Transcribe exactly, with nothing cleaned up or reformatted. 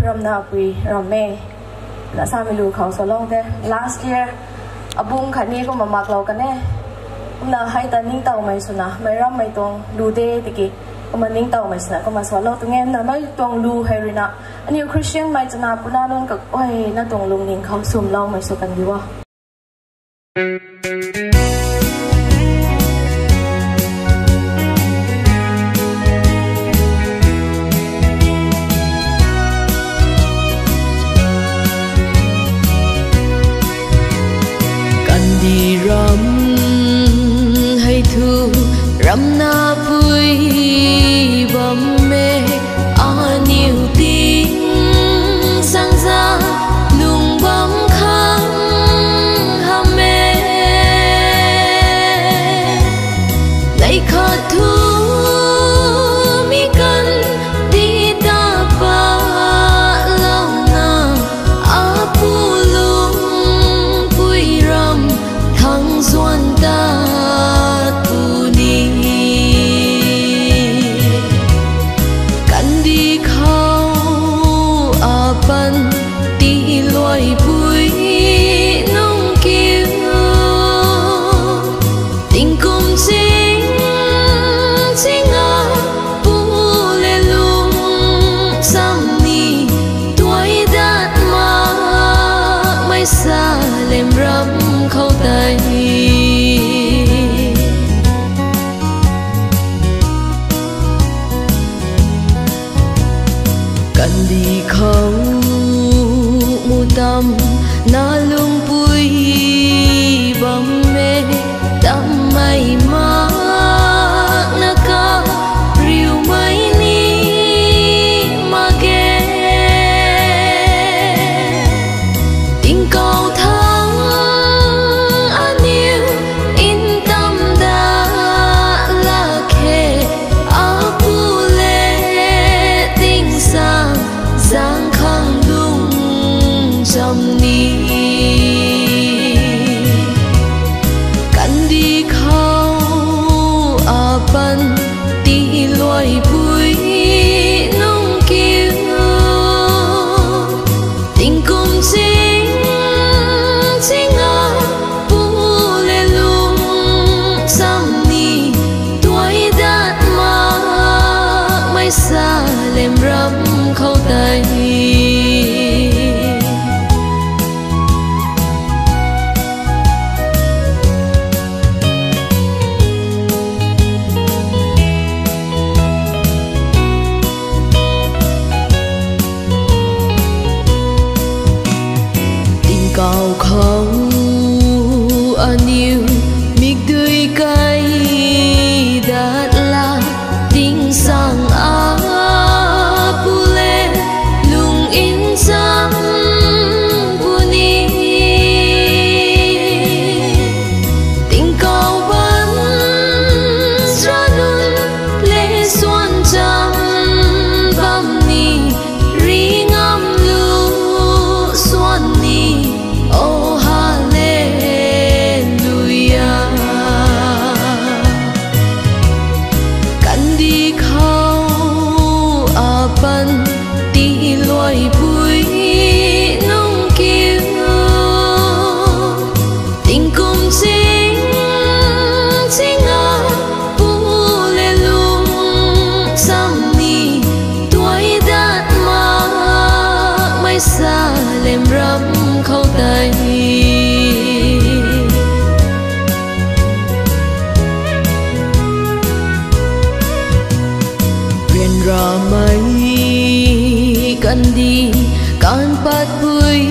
Ramnapui ram e. Na samei lu khou salou the. Last year, abung khatni kumna maklou kan e. Kumna hei ta ningtowmei swna, meic rammei tuang lu de tiki, kumna ningtowmei swna, kumna salou tuang e. Na mei tuang lu hei ruina, aniu Christian mei chana puna nunc kaguayna tuang lungning khou swmloumei sw kan di o. Kandih ram hei thu ramnapui bam e, aniu ting sangza lung bam khang hamh e. Nei khat thu mi kandih ta palouna, apu lungpui ram thang zuan tat puni. Kandih khou apan tiluaipui nung kiu, tingkum ching, chinga pu le lung sam ni tuai dat makmei sa lem ram khou tei. Kandih khou mu tam na lungpui bam e, tammei makna ka riumei ni mak ge. Tingkauh thang aniu ntam dat lak khe, apu le tingsaeng zaeng khang lung cham ni. Kandih khou apan tiluaipui nung kiu, tingkum ching, chinga pu le lung sam ni tuai dat makmei sa lem ram khou tei. Tingkauh khou aniu mikdui kai dat la, tingsaeng apu le lung ncham puni. Tingkauh bam sra nunc le suan cham bam ni, ri ngam lu suan ni, o Haleluia. Kandih khou apan tiluaipui nung kiu, tingkum ching, chinga pu le lung sam ni tuai dat makmei sa lem ram khou tei. Ryanramei kandih kan patpui